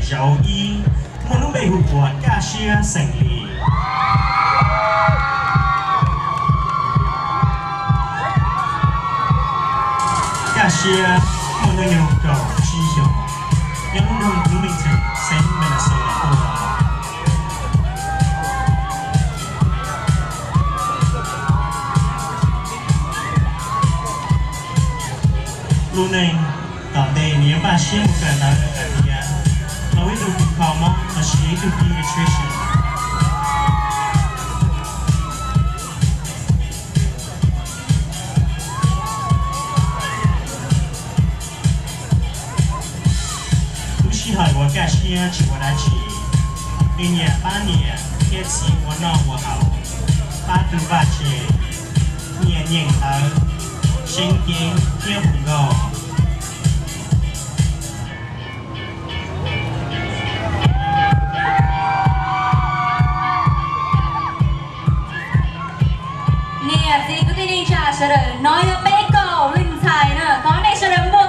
Zauv ib muaj lub npe hu ua Kaj Siab xeem Lis. Kaj Siab muaj hnub nyoog kaum tsib xyoos, nyob lub nroog Bloomington, xeev Minnesota tuaj. Lub neej tom ntej nws yuav npaj siab mus kawm ntawv hais tias tau ib tug kws kho mob los sis ib tug pediatrician. Lub sij hawm uas Kaj Siab tsis ua dab tsi, nws nyiam pab niam thiab txiv ua noj ua haus, pab tu vaj tse, nyiam nyeem ntawv, seev ceev thiab hu nkauj. Niam txiv kwv tij neej tsa sawv daws, no yog peb kaum leej ntxhais na, thov nej sawv daws npuaj